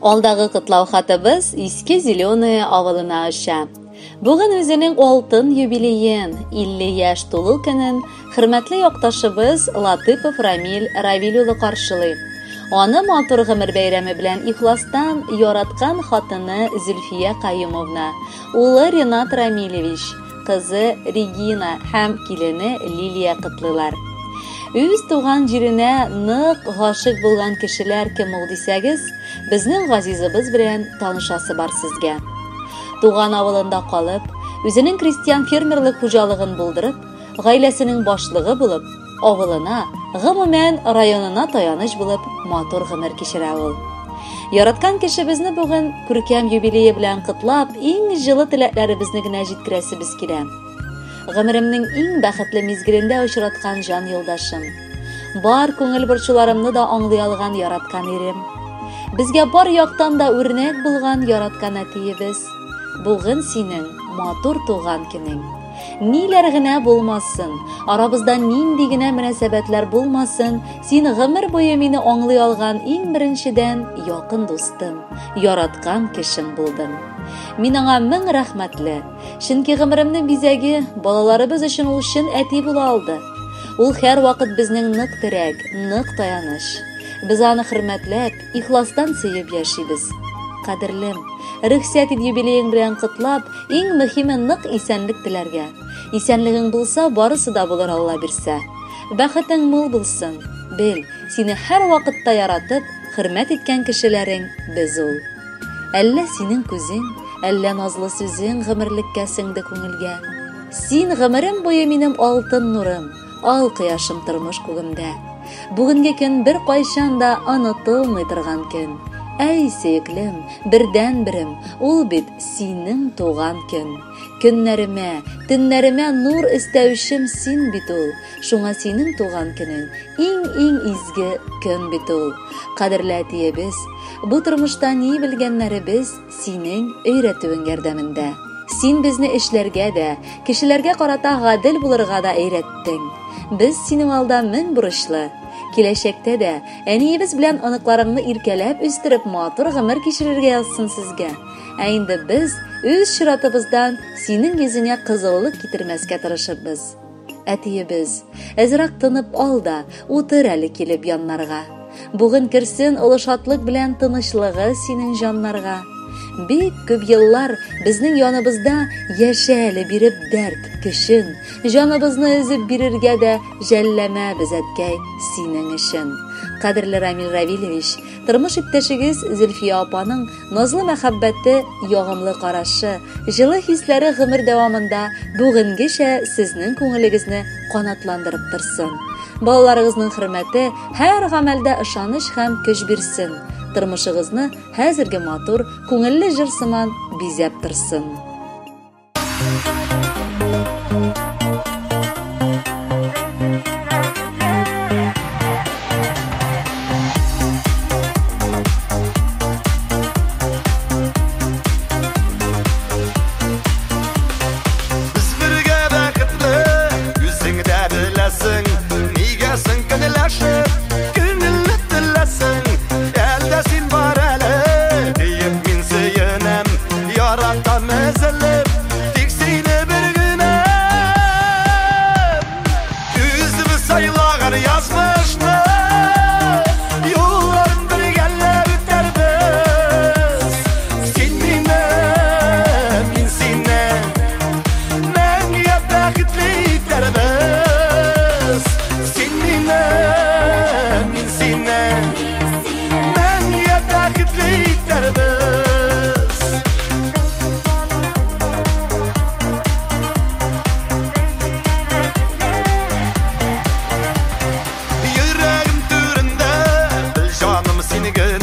Алдагы котлау хатыбыз Иске Зеленое авылына оча. Бүген үзенең алтын юбилеен, 50 яшь тулу көнен хөрмәтле якташыбыз Латыпов Рамил Равил улы каршылый. Аны матур гомер бәйрәме белән ихластан яраткан хатыны Зөлфия Каюмовна, улы Ренат Рамилевич, кызы Регина һәм килене Лилия котлыйлар. Үз туган җиренә нык гашыйк булган кешеләр кем ул дисәгез, безнең газизыбыз белән танышасы бар сезгә. Туган авылында калып, үзенең крестьян-фермерлык хуҗалыгын булдырып, гаиләсенең башлыгы булып, авылына, гомумән, районына таяныч булып матур гомер кичерә ул. Яраткан кешебезне бүген күркәм юбилее белән котлап, иң җылы теләкләребезне генә җиткерәсебез килә. Гомеремнең иң бәхетле мизгелендә очраткан җан юлдашым. Бар күңел борчуларымны да аңлый алган яраткан ирем. Безгә бар яктан да үрнәк булган яраткан әтиебез. Бүген синең матур туган көнең. Ниләр генә булмасын, арабызда нинди генә мөнәсәбәтләр булмасын, син гомер буе мине аңлый алган иң беренчедән якын дустым, яраткан кешем булдың. Мин аңа мең рәхмәтле. Чөнки гомеремнең бизәге, балаларыбыз өчен ул чын әти була алды. Ул һәрвакыт безнең нык терәк, нык таяныч. Без аны хөрмәтләп, ихластан сөеп яшибез. Кадерлем, рөхсәт ит юбилеең белән котлап, иң мөһиме нык исәнлек теләргә. Исәнлегең булса, барысы да булыр Алла бирсә. Бәхетең мул булсын. Бел, сине һәрвакытта яратып, хөрмәт иткән кешеләрең без ул. Әллә синең күзең, әллә назлы сүзең гомерлеккә сеңде күңелгә. Син гомерем буе минем алтын нурым, ал кояшым тормыш күгемдә. Бүгенге көн бер кайчан да онытылмый торган көн. Әй, сөеклем, бердәнберем, ул бит синең туган көн. Көннәремә, төннәремә нур өстәүчем син бит ул. Шуңа синең туган көнең иң-иң изге көн бит ул. Кадерле әтиебез, бу тормышта ни белгәннәребез синең өйрәтүең ярдәмендә. Син безне эшләргә дә, кешеләргә карата гадел булырга да өйрәттең. Без синең алда мең бурычлы. Киләчәктә дә әниебез белән оныкларыңны иркәләп үстереп матур гомер кичерергә язсын сезгә. Ә инде без үз чиратыбыздан синең йөзеңә кызыллык китермәскә тырышырбыз. Әтиебез, әзрәк тынып ал да, утыр әле килеп яннарга. Бүген керсен олы шатлык белән тынычлыгы синең җаннарга. Бик күп еллар безнең яныбызда яшә әле биреп дәрт, көчен, җаныбызны өзеп бирергә дә жәлләмәбез, әткәй, синең өчен. Кадерле Рамил Равилевич, тормыш иптәшегез Зөлфия апаның Назлы мәхәббәте, ягымлы карашы, җылы хисләре гомер дәвамында бүгенгечә сезнең күңелегезне канатландырып торсын. Балаларыгызның хөрмәте һәр гамәлдә ышаныч һәм көч бирсен. Тормышыгызны хәзерге матур, күңелле җыр сыман бизәп торсын. Без бергә бәхетле, үзең дә беләсең. Нигә соң көнләшеп, күңелне теләсең? Әлдә син бар әле, диеп мин сөенәм. Яратам өзелеп, тик сине бер генә. Үзебез сайлаган язмышны, юлларын бергәләп үтәрбез. Син мине, мин сине мәңгегә бәхетле итәрбез. Син мине, мин сине мәңгегә бәхетле итәрбез. Йөрәгем түрендә, бел җаным син генә.